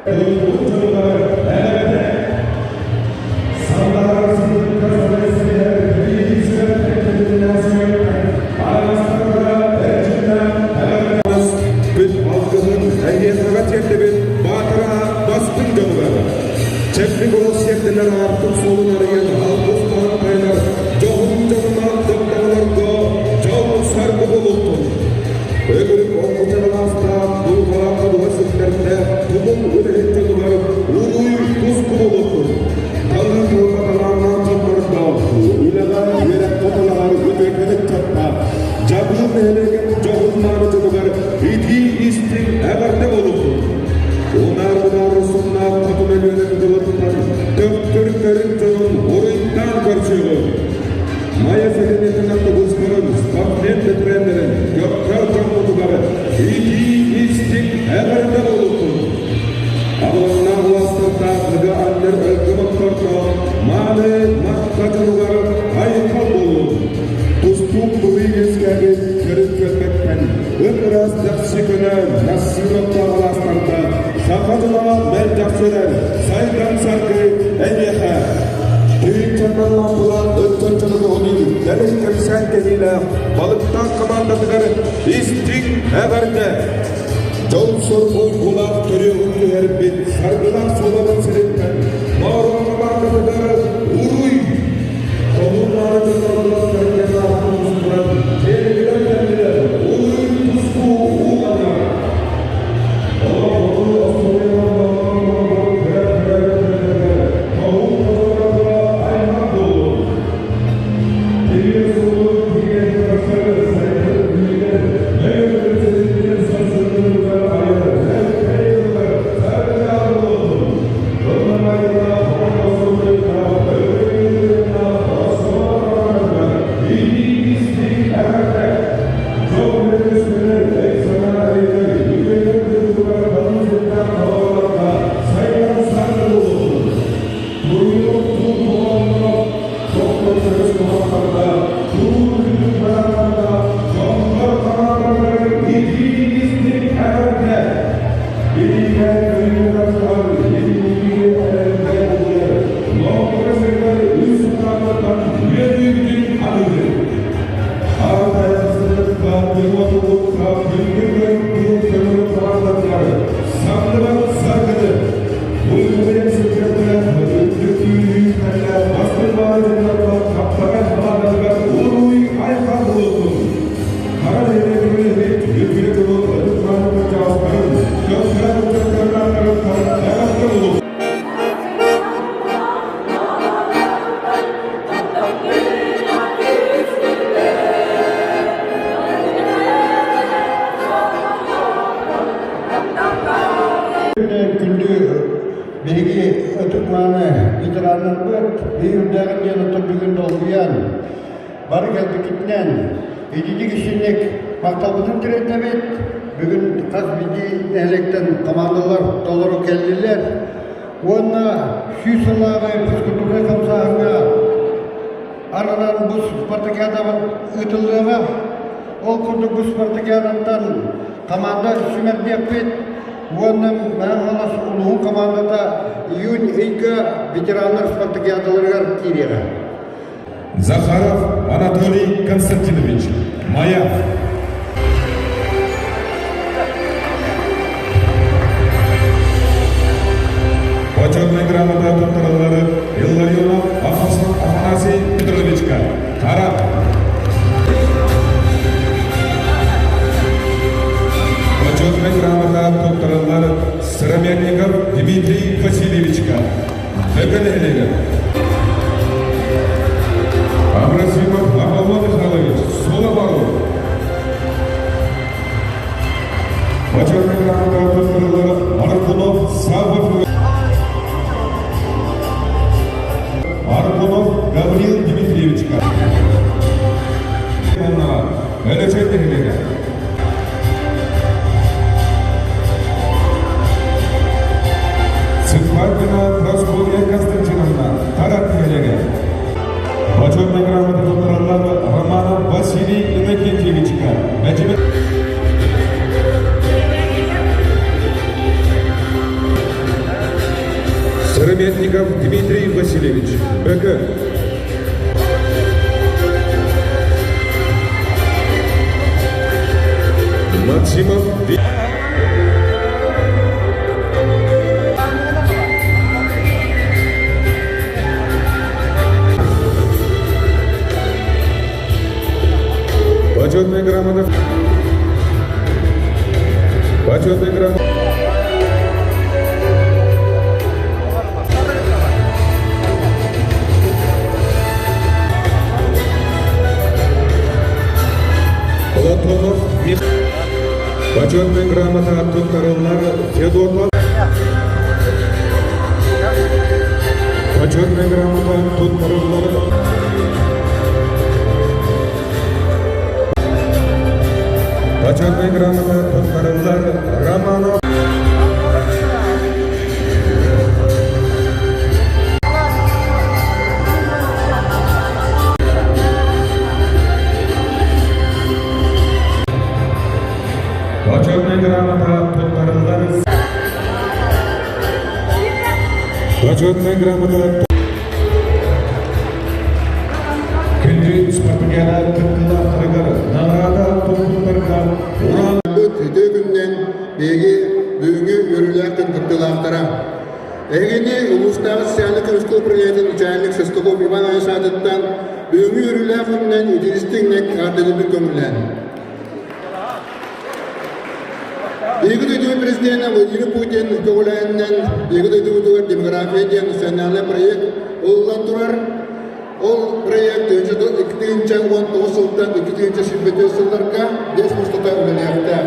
Дойдубут дьонугар эҕэрдэ! Сандаарар сылдьыкка сэлэссийэр телевизия кэллинээсийэттэн араастарга эрчимнээх эҕэрдэ! Бүт алгыһын эйиэхэҕэ тиэрдэбит Баатара бастыҥ дьонугар! Чэппик олох сиэрдэнэр аартык суолун арыйан алгыс таһыттайдар дьоһун дьонунан дьаптаҕаларга дьол-саргы буолуохтун! Өтөрүк оҥкучаҕалаастаах дулҕалаах ходуһа сирдэрдээх тумул үлэһит дьонугар уруй туску буолуохтун! Талыы тылга талааннаах дьоннордоох, үлэҕэ, үөрэххэ талаһар үтүөкэн ыччаттаах, Дьабыыл нэһилиэгин дьоһун-мааны дьонугар итии-истиҥ эҕэрдэ буолуохтун! Унаар-унаар суннаах хотун Өлүөнэ кытылыттан төхтүр-төрүт дьонун уруйдаан көрсүөҕүҥ! Майа сэлиэнньэтин автобустарын, спортсмен бэтэрээннэрин көхтөөх дьоммутугар итии-истиҥ эҕэрдэ буолуохтун! Абылаҥнаах улаастардаах ыга анньар өлгөм оттордоох мааны матта дьонугар айхал буоллун! Тустуук быһый үөскээбит төрүт түөлбэттэн ып-ыраас дэхси көнө Насыровтаах алаастарда саха дьоно мэлдьэхсилэр сайдан саргы эйиэхэ! Тыынчаннан лампылаан ыччат дьону көҕүлүүр дэлэй кэпсээн кэһиилээх балыктаах командатыгар истиҥ эҕэрдэ! Дьол-соргу уйгулаах төрүөҕүн түһэрбит саргылаах суолабын сириттэн Ноорум командатыгар уруй! Хомуур мааны дьоннорго кэргэн аахпын устуран дьиэлэригэр кэллилэр уруй туску ууланар! Олох Күндү биһиги ытык-мааны ветераннарбыт биир диэн оттон бүгүн долгуйан бары кэлбиккитинэн итинник исинник махталбытын тириэрдэбит. Бүгүн хас биирдии нэһилиэктэн командалар толору кэллилэр. Уонна 100 сыллааҕы физкультурнай хамсааһыҥҥа ананан бу спартакиадабыт ыытыллыаҕа. Ол курдук бу спартакиадаттан команда сүүмэрдиэхпит уонна Мэҥэ Хаҥалас улууһун командата июнь ыйга ветераннар спартакиадаларыгар киириэҕэ. Захаров Анатолий Константинович, Маяк. Почетная грамота туттарыллары Илларионов Афанасий Петровичка. Хара. Почетная грамота туттарыллар Сыромятников Дмитрий Васильевичка. Бөкөн Абрасимов Аполлон Михайлович, Сула Бару. Почетный грамота туттарыллар Аркунов Савва Аркунов Гаврил Дмитриевичка. Өлөчөй нэһилиэгэ. Цыпкина Прасковья Константиновна, Тарат. Сыромятников Дмитрий Васильевич, Бөкө. Максимов Почетная грамота. Почетная грамота. Платонов Почетная грамота туттарыллар Федотов. Почетная грамота туттарыллар. Почетная грамота туттарыллар Романов. Почетная грамота туттарыллар. Почетная грамота. Күндү спартакиада кыттыылаахтарыгар наҕараада туппуттарга уран Үтүө күнүнэн биһиги бүгүҥҥү үөрүүлээх күн кыттыылаахтара. Эһигини улуустааҕы социальнай көмүскэл управлениетын начальник Шестаков Иван Иванович аатыттан бүгүҥҥү үөрүүлээх күнүнэн итиитик-истиҥник эҕэрдэлиирбин көҥүллээн. Биһиги дойдубут президенэ Владимир Путин көҕүлээһининэн биһиги дойдубутугар демография диэн национальнай проект ылыллан турар. Ол проект 2019 сылтан 2024 сылларга 5 устата үлэлиэхтээх.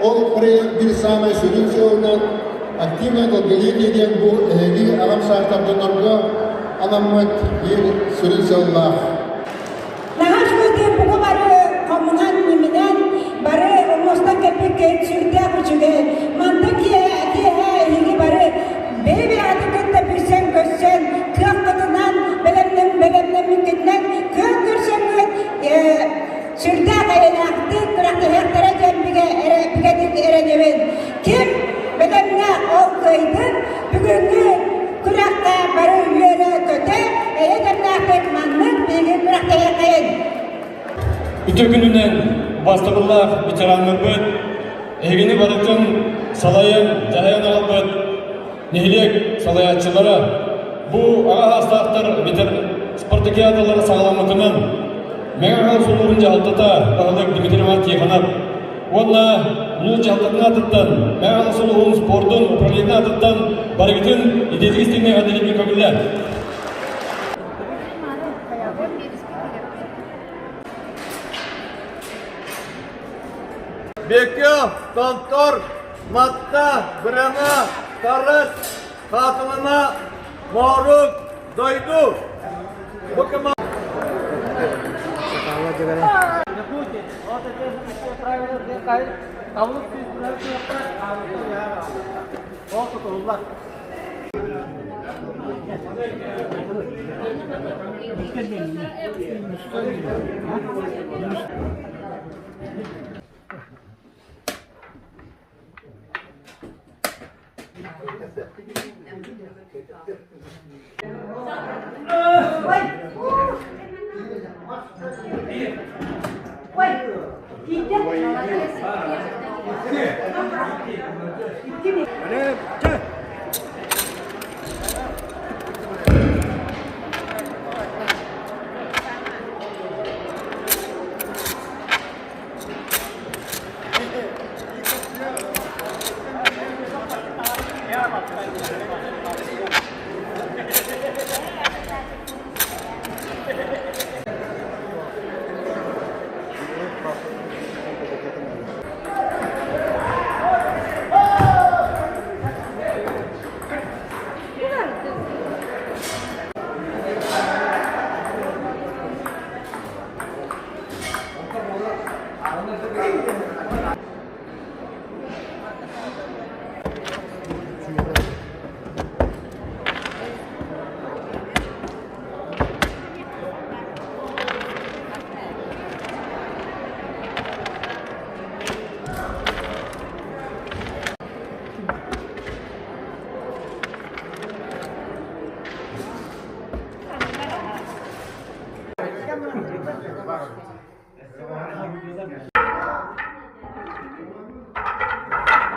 Ол проект биир саамай сүрүн сыалынан активное долголетие диэн бу эһиги аҕам саастаах дьоннорго анаммыт биир сүрүн сыаллаах. Наһаа үчүгэйдик бугу бары хомунан, ньиминэн, бары умустан кэлбиккит сүрдээх үчүгэй. Манна киэһэ киэһэ эһиги бары бэйэ-бэйэҕитин кытта билсэн-көрсөн, кыаххытынан, бэлэмнэн бэлэмнэммиккитинэн күөн көрсөҥҥүт сүрдээх эйэлээхтик күрэхтэһиэхтэрэ диэн бигэ эрэ бигэтик эрэнэбин. Ким бэлэмнээх ол кыайдын, бүгүҥҥү күрэххэ бары үөрэ-көтө, эйэ дэмнээхтик маннык биһиги күрэхтэһиэххэйин. Үтүө күнүнэн убаастабыллаах ветераннарбыт, эһигини барытын салайан, дьаһайан аҕалбыт нэһилиэк салайааччылара, бу аҕа саастаахтар спартакиадалара саҕаламмытынан Мэҥэ Хаҥалас улууһун дьаһалтата баһылык Дмитрий Иванович Тихонов уонна улуус дьаһалтатын аатыттан Мэҥэ Хаҥалас улууһун спордун управлениетын аатыттан барыгытын идэтик истиҥник эҕэрдэлиирбин көҥүллээн. Бекё, Томтор, Матта, Бырана, Тарас, Хаатылана, Моорук, Дойду. Бу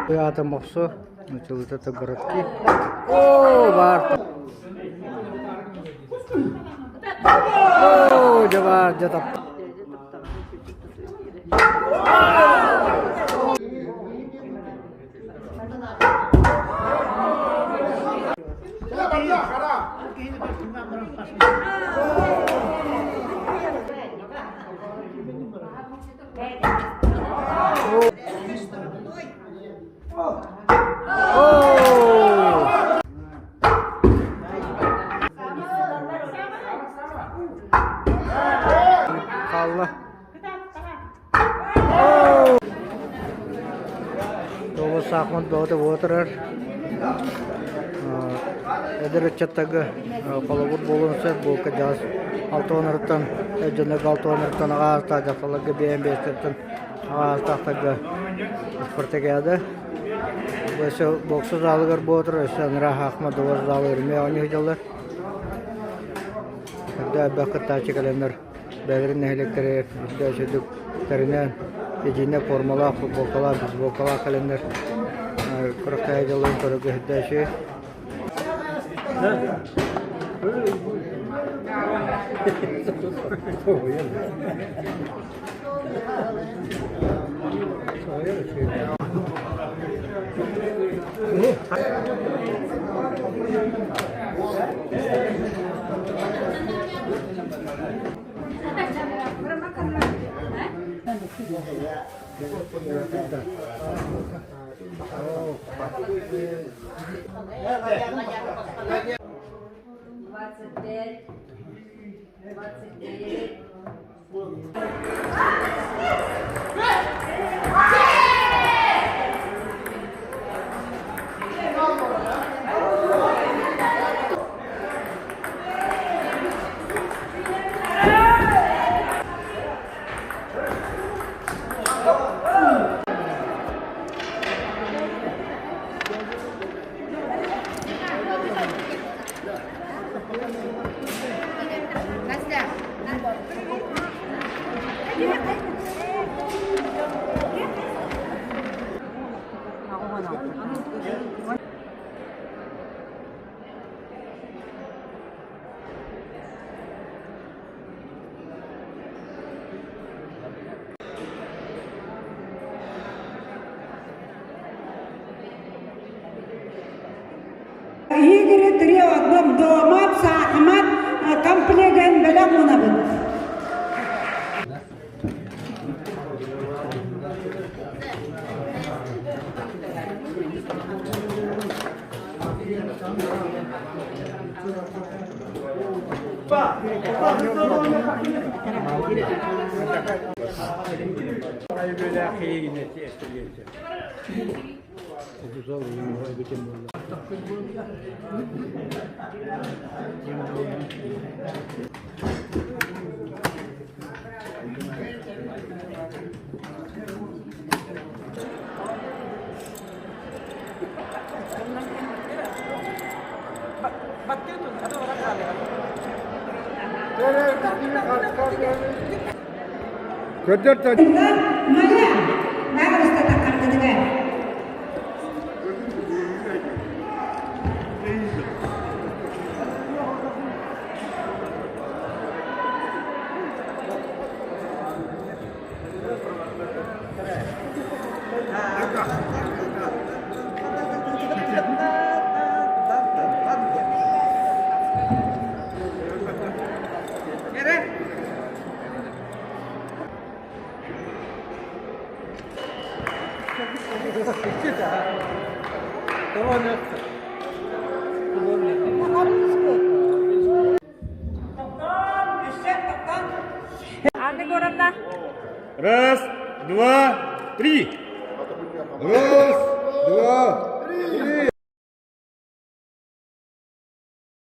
Аата Мохсо, нуччалыыта городки. Оо, баар. Оо, дьэ баар, дьэ тап. Хаалла. Тоҕо саахымат бөҕөтө буола турар. Эдэр ыччаттарга холобур буолуон сөп бу кырдьаҕас алтыанарыттан дьоннорго алтыанарыттан аҕа аастаах дьахталларга бэйэм бэйэстэриттэн аҕа аастаахтарга спартакиада. Бу өссө бокса залыгар буола турар, өссө анараа саахымат дуобат залыгар эмиэ оонньуу сылдьаллар. Эрдэ элбэх кыттааччы кэлэннэр бэйэлэрин нэһилиэктэрэ үрдэ үчүгдүк тэринэн, едиинэ формалаах, футболкалаах, бейсболкалаах кэлэннэр күрэхтэһэ дьоллорун көрөргө үрдэ үчүгэй. Игорь три домат, саахымат комплегын бэлэх уунабыт. Майя, наҕарыста таххаргытыгар. Раз, два, три. Раз, два,